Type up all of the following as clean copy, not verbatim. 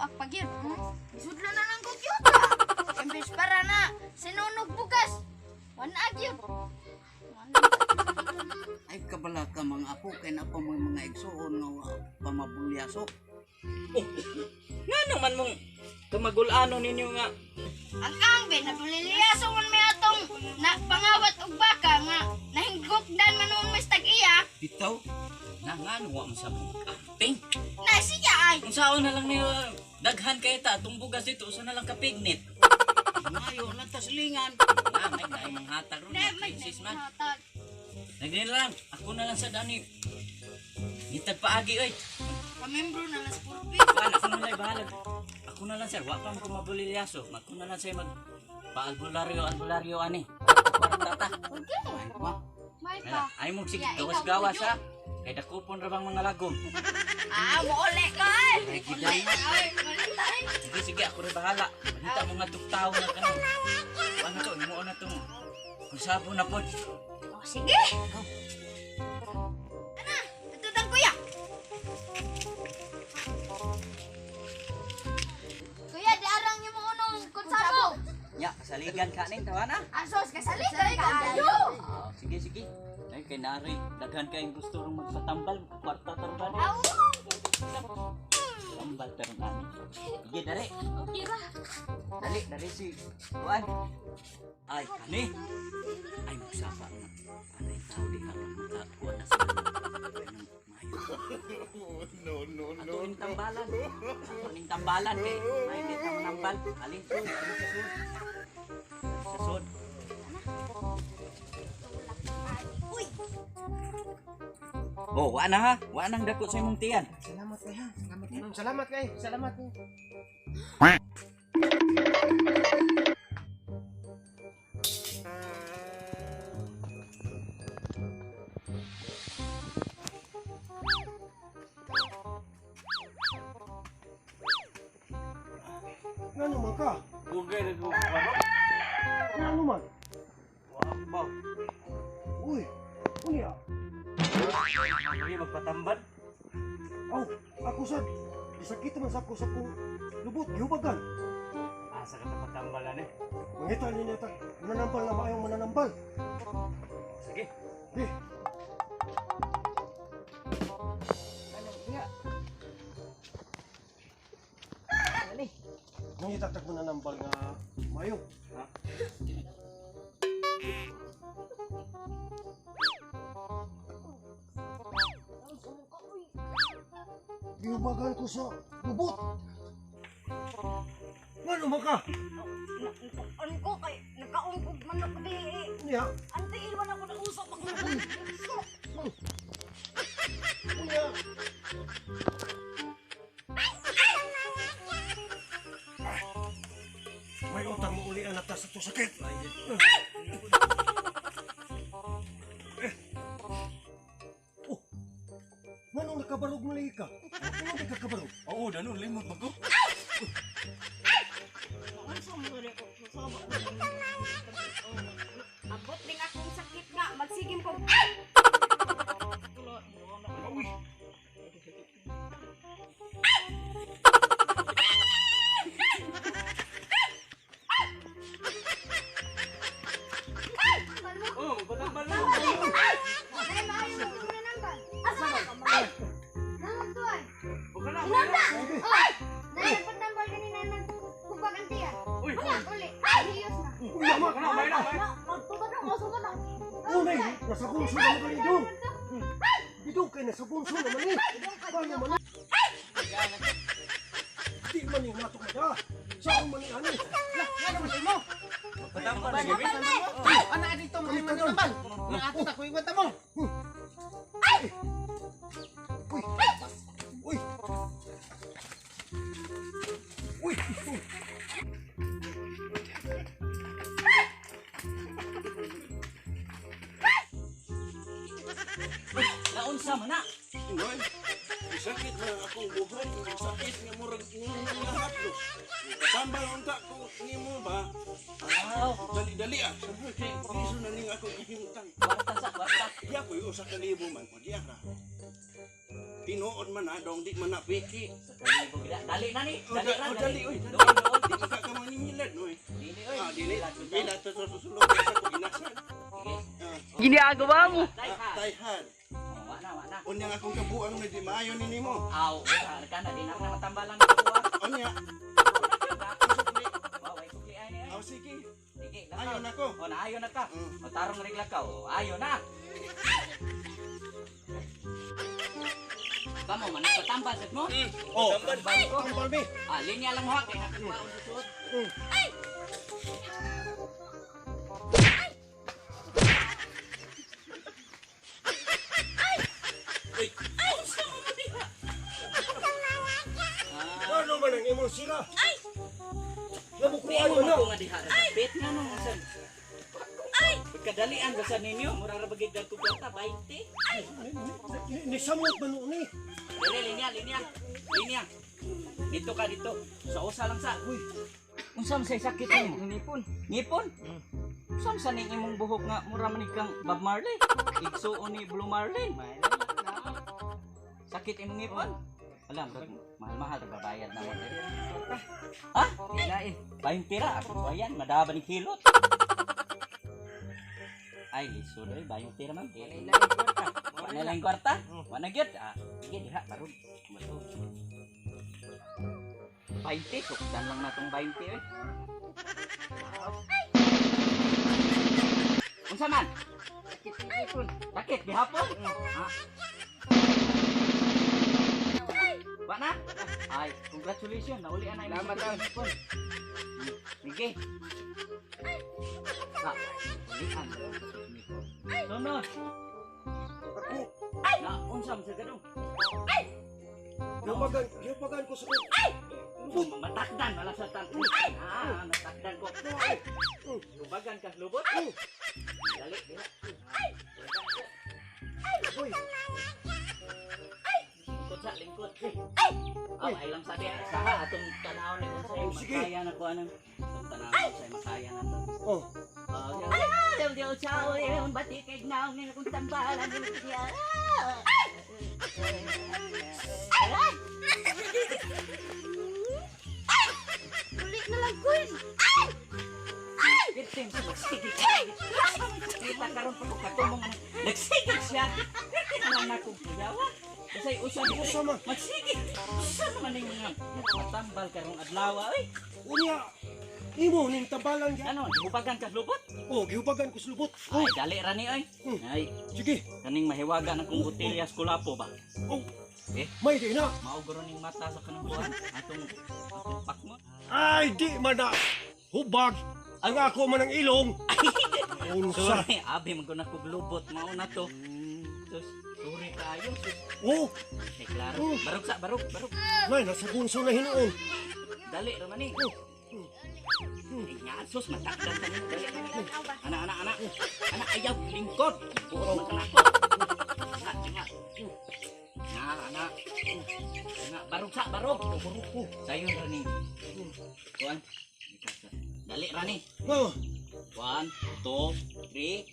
Buak pa gyud. Isudlo na lang ko gyud. Imbes para na sinunog bugas. Wala gyud. Wala. Ay kabala ka mga apo kay na pa mo mga igsuon nga wa pa mabulyaso. Nga naman mong kamagulano ninyo nga. Ang angbe naguliliyaso man may atong na pangawat og baka nga nahinggukdan man noon mas tag-iya. Bitaw. Na nga no, wa man sa mong amping. Na siya ay. Kung saon na lang niyo daghan kay ta atong bugas dito usa na lang ka pignet. Ngayo lang ta silingan. Na may naay mga hatag ron. Na may Princess man. hatag. Nagdin lang, ako na lang sa dani. Ngitag paagi oy. Pamembro na las purpi. Kuan ako na lang bahalag. Ako na lang sir, wa pa mo kumabulilyaso. Ako na lang sir mag paalbularyo albularyo ani. Kwarta ta. Okay. Ay pa. May pa. Ay mo sige Ya, ikaw, gawas-gawas Ujo. ha. Kay dakupon ra bang mga lagom. Ah, moole ka ay. Ay giday. Ay, malintay. Sige sige ako ra bahala. Balita mo nga tugtaw na kano. Ano to, mo na tong kung na pod. Oh, sige. Ana, ito tang kuya. Kuya, di arang yung unong konsabo. Nya, kasaligan ka ning tawa na. Asos, kasaligan ka. Ayo. Ah, sige sige. Ay kay nari, daghan kayong gusto rong magpatambal, kwarta taron ba? Aw. Tambal taron ani. Sige dali. Okay ra. Dali, dali si Kuan. Ay, kani. Ay, magsapa na. Anay tao di ka lang makakuha na sa kanang mayo. No, no, no. Ato ning tambalan. Ato ning tambalan kay may di ta manambal. Alin sud, alin sa sud. Sa sud. Uy, Oh, wa na ha. Wa nang dako sa imong tiyan. Salamat kay ha. Salamat kay. Salamat kay. Salamat kay. Ngano man ka? Bugay na ko karo. Ngano man? Wa ba. Uy, unya. Ay magpatambal. Aw, ako sad. Disakit man sa ako sa kong lubot, gihubagan. Asa ka ta patambal ani? Mangita ni nita, mananambal na maayong mananambal. Sige. Eh, mangita tag mananambal nga maayo. Ha? Gihubagan ko sa lubot. Ngano man ka? Ano ko kay nakaungkog man ako di eh. Unya, Ante ilwan ako na usap ako. unya. May utang mo uli anak ta sa to sakit. Eh. Oh. Nganong nakabarog mo lagi ka? Nganong di ka kabarog? Oo, danon limot ba ko? Abot ding akong sakit nga magsigim ko. Uy. Oh, patambal na. ay maayo man itong nanambal. Asa na? Ay! Nangag to ay. Buka na. Inanda! Ay! Nagpatambal kanina nagkubag ang tiyan. Uy. Unya, uli. Ay! Hiyos na. Unya ma. Buka na, may na. Na magtubad na usap na. Unay, nasa gunso na man kani dong. Idong kay nasa gunso naman ni. Paano man ni? Di man ni nato mada. Saan man ni ani? Ngano man mo? Patambal na gabi. Ana dito mo mananambal. Ang ato ta kuy kwenta mo. Uy. Uy. Uy. Naunsa man na. Uy. Sakit na akong buhok. Sakit nga murag nga Patambal unta ko nimo ba? Aw, Dali-dali ah. Sabi kay piso na ning akong kahimtang. kwarta sa kwarta. Di ako yung usa ka libo man. O di ka. Tinuod man na dong di man na piki. Sa kalibo gila. Dali na ni. Oh, Dali ra. oh, dali, oy. Doon, doon. Di man ka maningilad oy. Dili oy. Ah, dili. Dili. Bila to sa susulod sa ko ginasan. Sige. Ah, Ginagawa mo. Tay ha. tayhan. Oh, wa na, wa na. Unya akong kabuang na di maayo ni nimo. Aw, wala ka na di na na matambalan ko ah. Unya. Wow, ay sukli ay ni. Aw sige. Sige, lakaw. Ayo na ko. O, naayo na ka. Mm. O, tarong regla ka. O, ayo na. Kamo, man, patambal sad mo? Oh, Tambal ko. tambal mi. Ah, linya lang mo ha. Kaya nagpaon sa suot. Ano man ang imong sira? Ay! Namukuan Ay, man na. ko nga diha ra dapit nga no usan. Ay! Pagkadalian ba sa ninyo? Mura ra bagig dagko kwarta 20. Nisamot man ni. Dili linya, linya. Linya. Dito ka dito. Sa usa lang sa. Uy, Unsa man say sakit nimo? Ngipon. Ngipon? Unsa man sa ning imong buhok nga mura man kang Bob Marley? Igsuon ni Blue Marlin. Sakit imong ngipon? Wala, murag mahal-mahal ra babayad na mo. Ha? Dila eh. 20 ra ako bayan, madaba ni kilot. Ay, lisod oy, 20 ra man. Wala lang kwarta. Wala gyud. Ah, sige diha barog. Bato. 20, sukdan lang na tong 20 oy. Unsa man? Sakit ngipon. Bakit gihapon? Ha? Wa na? Ay, congratulations, naulian na imong Salamat, sakit ngipon. Sige. Sa, ulian na lang sakit ngipon. Sunod. ako. Na, unsa man sa ganun? Giupagan, giupagan ko sa Matakdan, wala sa tan. Ah, matakdan ko. Ubagan ka lubot. Dali, dili. Uy, Lingkod sa lingkod. Ay, ay lang sabi sa atong tanaw ni kung sa'yo Oh, sige. makaya na ko anang atong tanaw ni sa'yo makaya na to. oh. Uli na lang ko. Birtin, nagsigig. Kita karon pa ko katumong ano. Nagsigig siya. Birtin naman na akong kuyawa. Kasi usa ni Usa man. Magsigig. Usa naman ning mga matambal karong adlaw oy. Unya, imo ning tambalan gyud. Ano, hubagan ka lubot? Oh, giupagan ko sa lubot. Oh, Ay, dali ra ni oy. Ay, sige. kaning mahiwaga na kong botelya sa kulapo ba. Oh. Eh? May di na. Maugro ning mata sa kanang buwan. Atong atong pakmo. Ay, di man na. Hubag. Ang ako man ang ilong. Unsa? Sorry, abi man ko na kog lubot mao na to. Sus, sorry kaayo. Sus, Oh, eh, klaro. Oh. Barog sa barog, barog. nay nasa gunso na hinuon. Dali ra man ni. Ay, nga, sus, matakdan ka ni. Dali ra ni. Ana, ana, ana. Ana, ayaw, lingkod. Buot man ka nako. Ana, ana. Na, ana. Ana, barog sa, barog. Barog ko. Sayon ra ni. Kuan. Dali ra ni. Oh. 1, 2, 3.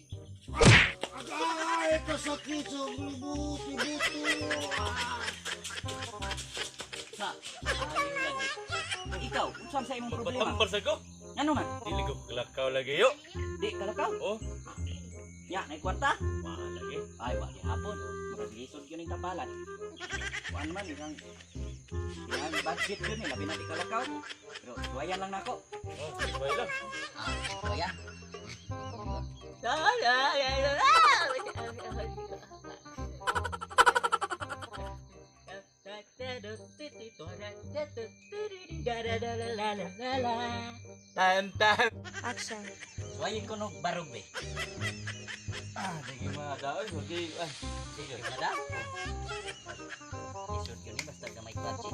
Ay, kasakit sa lubot, lubot. Sa. Ayaw lagi. Ikaw, unsa man sa imong problema? Patambal sa ko. Ano man? Dili ko kalakaw lagi yo. Di kalakaw. Oh, Ya, nay kwarta. wa lagi. Ay, wa gihapon. Murag lisod yun yung tambalan. Kuan man ilang ilang budget yun eh, labi na di kalakaw. Pero tuwayan lang nako. Oh, may lang. Ah, tuwayan. Tan tan. Action. Tuwayin ko nog barog be. Ah, digi mga daoy, okay. Ah, Sige, mada. Lisod yun eh, basta gamay budget.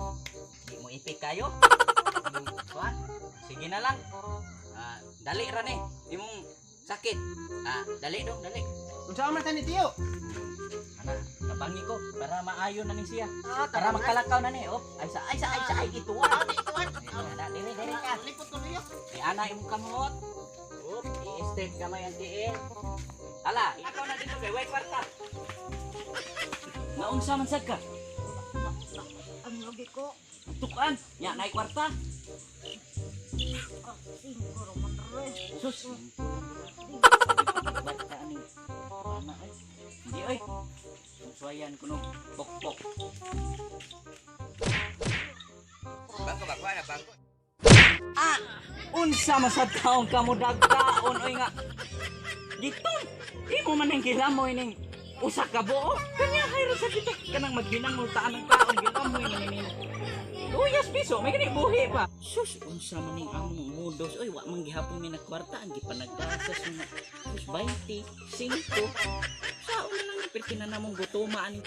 Di mo ipik kayo. Kuan, sige na lang. Ah, dali ra ni imong sakit. Ah, dali dong, dali. Unsa man ta ni Tiyo? Ana, tabangi ko para maayo na ni siya. Ah, Para makalakaw na ni. Oh, ay sa ay sa ay sa ay ituwa. Ah, di tuwan. Ana, dili dili ka. Lipot ko niyo. Ay ana imong kamot. Up, i-step gamay ang tiil. Ala, ikaw na dito kay way kwarta. Naunsa man sad ka? Tukan lagi ko. Tukan, nya naay kwarta. Ah, singko raman re. Sus. Bata ani. Ana ay. Hindi oy. Suwayan kuno pokpok. Bangko ba? Kuha na bangko. Ah, unsa man sa taong kamo dagkaon oy nga. Giton. Imo man ang gilamoy ning usa ka buo. Kanya hayro sa kita kanang maghinangultaan ang kaon gilamoy ni nimo. Uyas piso, may gani buhi pa. Sus, unsa man ning among mudos oy, wa man gihapon mi nagkwarta ang gipanagdasa sa mga sus 20, 5. Sa una lang perti na namong gutuma ani.